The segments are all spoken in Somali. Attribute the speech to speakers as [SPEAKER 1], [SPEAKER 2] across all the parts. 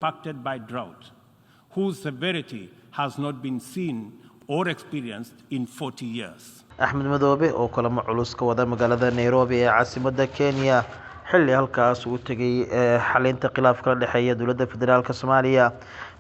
[SPEAKER 1] Impacted by drought, whose severity has not been seen or experienced in 40 years.
[SPEAKER 2] Axmed Madoobe oo kulamo culus ka wada magaalada Nairobi ee caasimada Kenya, xilli halkaas uu tegay xalinta khilaaf kala dhexeeya dowladda federaalka Soomaaliya.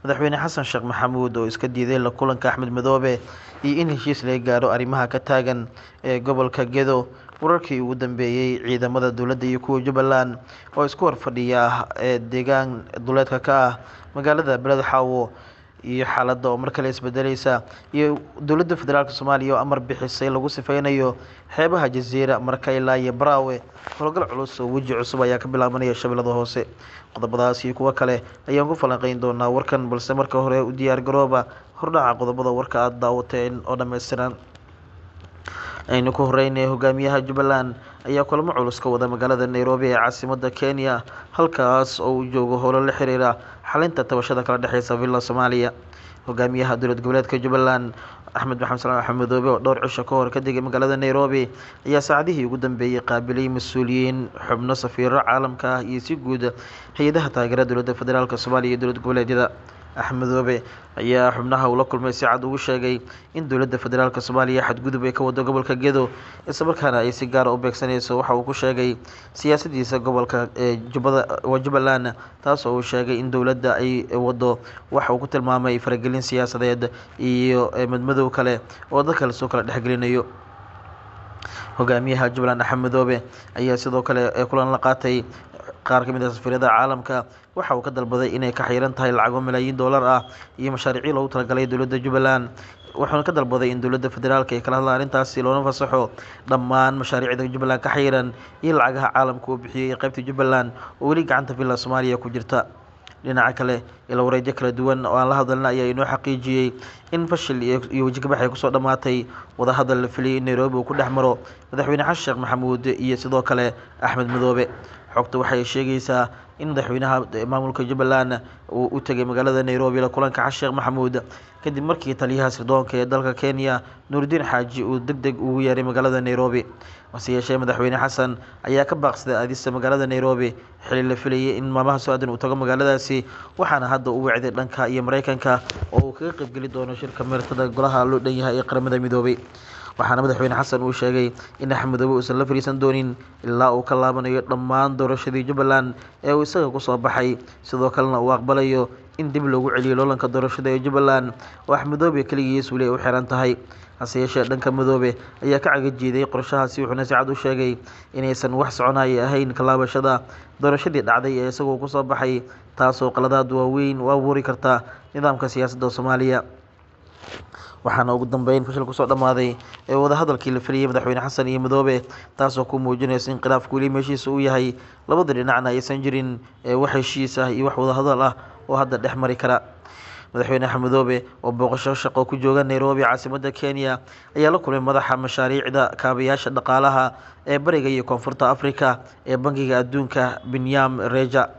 [SPEAKER 2] Madaxweyne Xasan Sheekh Maxamuud oo iska diiday la kulanka Axmed Madoobe iyo in heshiis laga gaaro arrimaha ka taagan ee gobolka Gedo. Wararkii ugu dambeeyey ciidamada dowladda iyo kuwa Jubbaland oo isku horfadhiya ee deegaan duleedka ka ah magaalada Beled Xaawo, iyo xaaladda oo mar kale isbedeleysa, iyo dowladda federaalka Soomaaliya oo amar bixisay lagu sifeynayo xeebaha Jaziira, Marka ilaa iyo Baraawe. Howlgal culus oo weji cusub ayaa ka bilaabanaya Shabeellada Hoose. Qodobadaas iyo kuwo kale ayaan ku falanqeyn doonaa warkan, balse marka hore u diyaar garooba hordhaca qodobada warka aada daawateen oo dhammaystiran. Aynu ku horeynay, hogaamiyaha Jubbaland ayaa kulamo culus ka wada magaalada Nairobi ee caasimada Kenya, halkaas oo uu joogo howlo la xiriira xalinta tabashada kala dhexeysa Villa Soomaaliya. Hogaamiyaha dowlad goboleedka Jubbaland Axmed Maxamed Salaan Axmed Madoobe oo dhowr cisho ka hor ka degay magaalada Nairobi ayaa saacadihii ugu dambeeyey qaabilay mas-uuliyiin, xubno safiiro caalamka ah iyo si guud hay-adaha taageera dowladda federaalka Soomaaliya iyo dowlad goboleedyada. Axmed Madoobe ayaa xubnaha uu la kulmay si cad ugu sheegay in dowladda federaalka Soomaaliya xadgudub ay ka wado gobolka Gedo, islamarkaana ay si gaara u beegsanayso waxa uu ku sheegay siyaasadiisa gobolka ee Jubbada waa Jubbaland, taas oo uu sheegay in dowladda ay wado waxa uu ku tilmaamay faragelin siyaasadeed iyo madmadow kale oo dadka lasoo kala dhexgelinayo. Hogaamiyaha Jubbaland Axmed Madoobe ayaa sidoo kale kulan la qaatay qaar ka mid ah safiirada caalamka. Waxa uu ka dalbaday inay ka xiran tahay lacago malaayiin dollar ah iyo mashaariicyo loogu talagalay dowladda Jubbaland, wuxuuna ka dalbaday in dowladda federaalka ay kala hadlaan arrintaasi, loona fasaxo dhammaan mashaariicda Jubbaland ka xiran iyo lacagaha caalamka uu bixiyey qaybta Jubbaland oo weli gacanta Villa Soomaaliya ku jirta. Dhinaca kale, ilo wareedyo kala duwan oo aan la hadalna ayaa inoo xaqiijiyey in fashil iyo wejigabax ay kusoo dhammaatay wadahadal la filiyay in Nairobi uu ku dhex maro madaxweyne Xasan Sheekh Maxamuud iyo sidoo kale Axmed Madoobe. Xogta waxay sheegaysaa in madaxweynaha maamulka Jubbaland uu u tegay magaalada Nairobi la kulanka Xasan Sheekh Maxamuud kadib markii taliyaha sirdoonka ee dalka Kenya Nuuridiin Xaaji uu deg deg ugu yeeray magaalada Nairobi. Hase yeeshee, madaxweyne Xasan ayaa ka baaqsaday aadista magaalada Nairobi xili la filayay in maalmaha soo aadan uu tago magaaladaasi, waxaana hadda u wacday dhanka iyo Mareykanka oo uu kaga qaybgeli doono shirka meertada golaha loo dhan yahay ee Qaramada Midoobay. Waxaana madaxweyne Xasan uu sheegay in Axmed Madoobe uusan la fariisan doonin ilaa uu ka laabanayo dhammaan doorashadii Jubbaland ee uu isaga kusoo baxay, sidoo kalena uu aqbalayo in dib loogu celiyo loolanka doorashada ee Jubbaland oo Axmed Madoobe keligiis weli ay u xiran tahay. Hase yeeshee, dhanka Madoobe ayaa ka cagajiiday qorshahaasi, wuxuuna si cad u sheegay inaysan wax soconaya ahayn ka laabashada doorashadii dhacday ee isagoo kusoo baxay, taasoo qaladaad waaweyn u abuuri karta nidaamka siyaasadda Soomaaliya. Waxaana ugu dambeyn fashil kusoo dhammaaday ee wadahadalkii la filiyay madaxweyne Xasan iyo Madoobe, taasoo ku muujinaysa in khilaafku weli meeshiisa uu yahay, labada dhinacna aysan jirin wax heshiis ah iyo wax wadahadal ah oo hadda dhex mari kara. Madaxweyne Axmed Madoobe oo booqasho shaqo ku jooga Nairobi caasimadda Kenya ayaa la kulmay madaxa mashaariicda kaabayaasha dhaqaalaha ee bariga iyo koonfurta Africa ee Bangiga Adduunka Binyam Reja.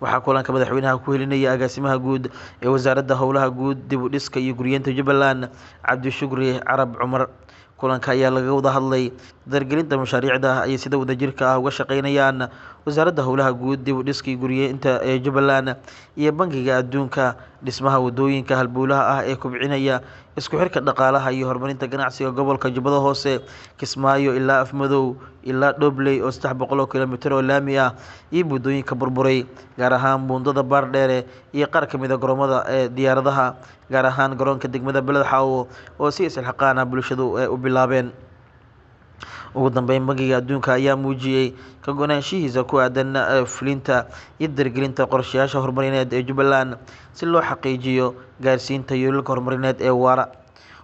[SPEAKER 2] Waxaa kulanka madaxweynaha ku helinaya agaasimaha guud ee wasaaradda howlaha guud, dib u dhiska iyo guryeynta Jubbaland Cabdishukri Carab Cumar. Kulanka ayaa laga wada hadlay dargelinta mashaariicda ay sida wadajirka ah uga shaqeynayaan wasaaradda howlaha guud, dib u dhiska iyo guryeynta ee Jubbaland iyo Bangiga Adduunka, dhismaha wadooyinka halbowlaha ah ee kobcinaya isku xirka dhaqaalaha iyo horumarinta ganacsiga gobolka Jubbada Hoose, Kismaayo ilaa Afmadow ilaa Dhobley oo 300 oo kilomitir oo laami ah, iyo buundooyinka burburay, gaar ahaan buundada Baardheere iyo qaar ka mid a garoomada ee diyaaradaha, gaar ahaan garoonka degmada Beled Xaawo oo si isxilqaan ah bulshadu u bilaabeen. Ugu dambeyn, Bangiga Adduunka ayaa muujiyey ka go-naanshihiisa ku aadan fulinta iyo dargelinta qorshayaasha horumarineed ee Jubbaland si loo xaqiijiyo gaarsiinta yoolalka horumarineed ee waara.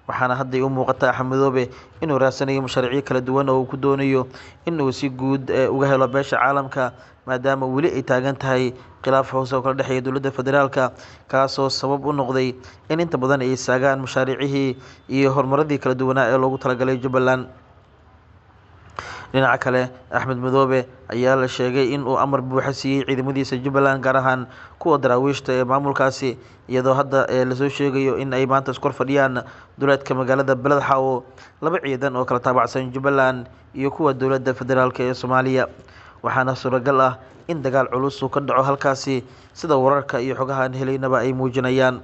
[SPEAKER 2] Waxaana hadday u muuqata Axmed Madoobe inuu raadsanayo mashaariicyo kala duwan oo uu ku doonayo inuu si guud uga helo beesha caalamka, maadaama weli ay taagan tahay khilaaf hoose oo kala dhexeeya dowladda federaalka, kaasoo sabab u noqday in inta badan ay istaagaan mashaariicihii iyo horumaradii kala duwanaa ee loogu talagalay Jubbaland. Dhinaca kale, Axmed Madoobe ayaa la sheegay in uu amar buuxa siiyey ciidamadiisa Jubbaland, gaar ahaan kuwa daraawiishta ee maamulkaasi, iyadoo hadda lasoo sheegayo in ay maanta iskor fadhiyaan duleedka magaalada Beled Xaawo laba ciidan oo kala taabacsan Jubbaland iyo kuwa dowladda federaalk ee Soomaaliya. Waxaana suuragal ah in dagaal culus uu ka dhaco halkaasi, sida wararka iyo xogaha aan helaynaba ay muujinayaan.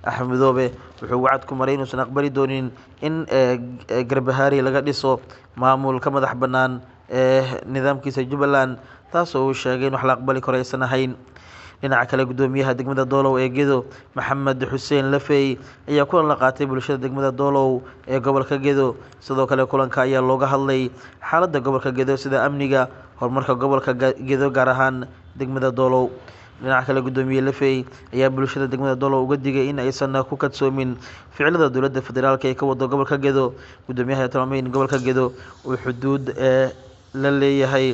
[SPEAKER 2] Axmed Madoobe wuxuu wacad ku maray inuusan aqbali doonin in Garbahaari laga dhiso maamul ka madax bannaan ee nidaamkiisa Jubbaland, taasoo uu sheegay in wax la aqbali karo aysan ahayn. Dhinaca kale, gudoomiyaha degmada Doolow ee Gedo, Maxamed Xuseen Lafey, ayaa kulan la qaatay bulshada degmada Doolow ee gobolka Gedo. Sidoo kale kulanka ayaa looga hadlay xaaladda gobolka Gedo, sida amniga, horumarka gobolka Gedo, gaar ahaan degmada Doolow. Dhinaca kale, gudoomiye Lafey ayaa bulshada degmada Doolow uga digay in aysan ku kadsoomin ficilada dowladda federaalk ee ka wado gobolka Gedo. Gudoomiyaha ayaa tilmaamay in gobolka Gedo uu xuduud ee la leeyahay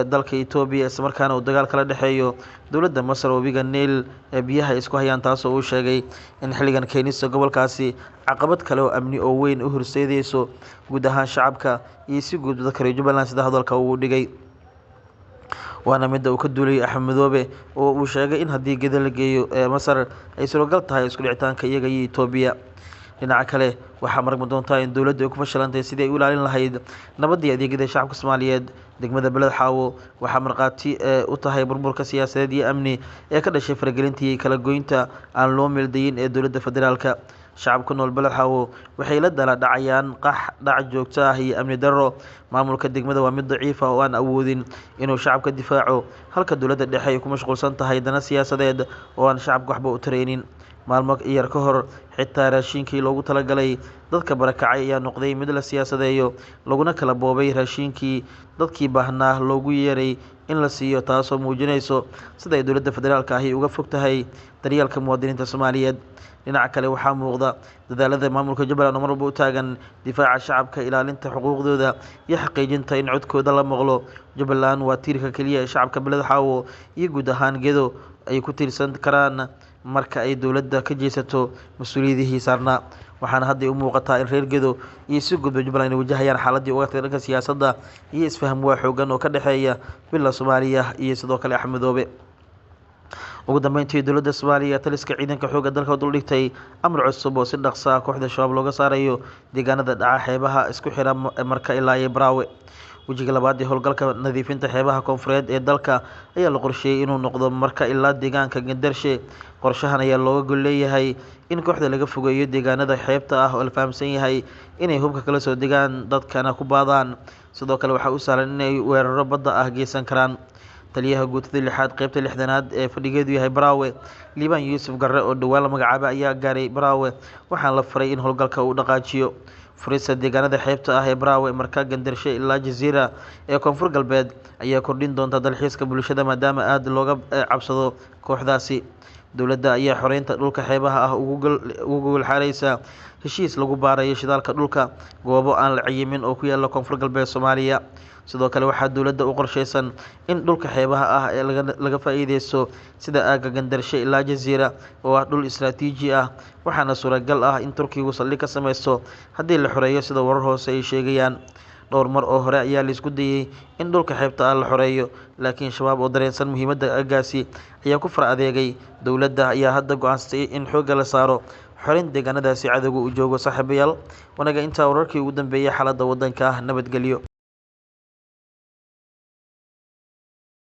[SPEAKER 2] dalka Etoobiya, islamarkaana uu dagaal kala dhexeeyo dowladda Masar webiga Niil ee biyaha isku hayaan, taasoo uu sheegay in xilligan keenista gobolkaasi caqabad kale oo amni oo weyn u horseedeyso guud ahaan shacabka iyo si guud dadka reer Jubbaland, sida hadalka uu dhigay. Waana midda uu ka duulayay Axmed Madoobe oo uu sheegay in haddii Gedo la geeyo ee Masar ay suuragal tahay isku dhicitaanka iyaga iyo Etoobiya. Dhinaca kale, waxaa maragma doontaa in dowladdu ay ku fashilantay sidii ay u ilaalin lahayd nabadda iyo adeegyada shacabka Soomaaliyeed. Degmada Beled Xaawo waxaa markhaati u tahay burburka siyaasadeed iyo amni ee ka dhashay faragelinta iyo kala goynta aan loo meeldayin ee dowladda federaalka. Shacabka ku nool Beled Xaawo waxay la dala dhacayaan qax, dhac joogto ah iyo amni darro. Maamulka degmada waa mid daciif ah oo aan awoodin inuu shacabka difaaco, halka dowladda dhexe ay ku mashquulsan tahay dana siyaasadeed oo aan shacabka waxba u taraynin. Maalmo yar ka hor, xitaa raashinkii loogu talagalay dadka barakacay ayaa noqday mid la siyaasadeeyo, laguna kala boobay raashinkii dadkii baahnaa loogu yeeray in la siiyo, taasoo muujinayso sida ay dowladda federaalka ahi uga fog tahay daryeelka muwaadiniinta Soomaaliyeed. Dhinaca kale, waxaa muuqda dadaalada maamulka Jubbaland oo mar walba u taagan difaaca shacabka, ilaalinta xuquuqdooda iyo xaqiijinta in codkooda la maqlo. Jubbaland waa tiirka keliya ee shacabka Beled Xaawo iyo guud ahaan Gedo ay ku tiirsan karaan marka ay dowladda ka jeesato mas-uuliyadihii saarnaa. Waxaana hadda u muuqataa in reer Gedo iyo si guudba Jubbaland ay wajahayaan xaaladii uga tagtay dhanka siyaasadda iyo isfaham waa xoogan oo ka dhexeeya Villa Soomaaliya iyo sidoo kale Axmed Madoobe. Ugu dambeyntii, dowladda Soomaaliya taliska ciidanka xoogga dalka dul dhigtay amar cusub oo si dhaqso ah kooxda Shabaab looga saarayo deegaanada dhaca xeebaha isku xira Marka ilaa iyo Baraawe. Wejiga labaad ee howlgalka nadiifinta xeebaha koonfureed ee dalka ayaa la qorsheeyey inuu noqdo Marka ilaa deegaanka Gandarshe. Qorshahan ayaa looga gol leeyahay in kooxda laga fogeeyo deegaanada xeebta ah oo la fahamsan yahay inay hubka kala soo degaan, dadkana ku baadaan. Sidoo kale waxaa u sahlan inay weeraro badda ah geysan karaan. Taliyaha guutada lixaad qeybta 60aad ee fadhigeedu yahay Baraawe, Liibaan Yuusuf Garre, oo dhowaan la magacaabay, ayaa gaaray Baraawe, waxaana la faray in howlgalka uu dhaqaajiyo. Furista deegaanada xeebta ah ee Baraawe, Marka, Gandarshe ilaa Jaziira ee Koonfur Galbeed ayaa kordhin doonta dalxiiska bulshada, maadaama aada looga cabsado kooxdaasi. Dowladda ayaa xoreynta dhulka xeebaha ah ugu gogol xaareysa heshiis lagu baarayo shidaalka dhulka goobo aan la cayimin oo ku yaala Koonfur Galbeed Soomaaliya. Sidoo kale waxaa dowladda u qorsheysan in dhulka xeebaha ah ee laga faa'iideysto, sida aagga Gandarshe ilaa Jaziira oo ah dhul istaraatiiji ah, waxaana suuragal ah in Turkigu saldhig ka sameysto haddii la xoreeyo, sida warar hoose ay sheegayaan. Dhowr mar oo hore ayaa laisku dayey in dhulka xeebta ah la xoreeyo, laakiin Shabaab oo dareensan muhiimadda aaggaasi ayaa ku far adeegay. Dowladda ayaa hadda go-aansatay in xoogga la saaro xoreyn deegaanadaasi cadowga uu joogo. Saaxiibayaal, wanaga intaa wararkii ugu dambeeyay xaaladda waddanka ah. Nabadgelyo.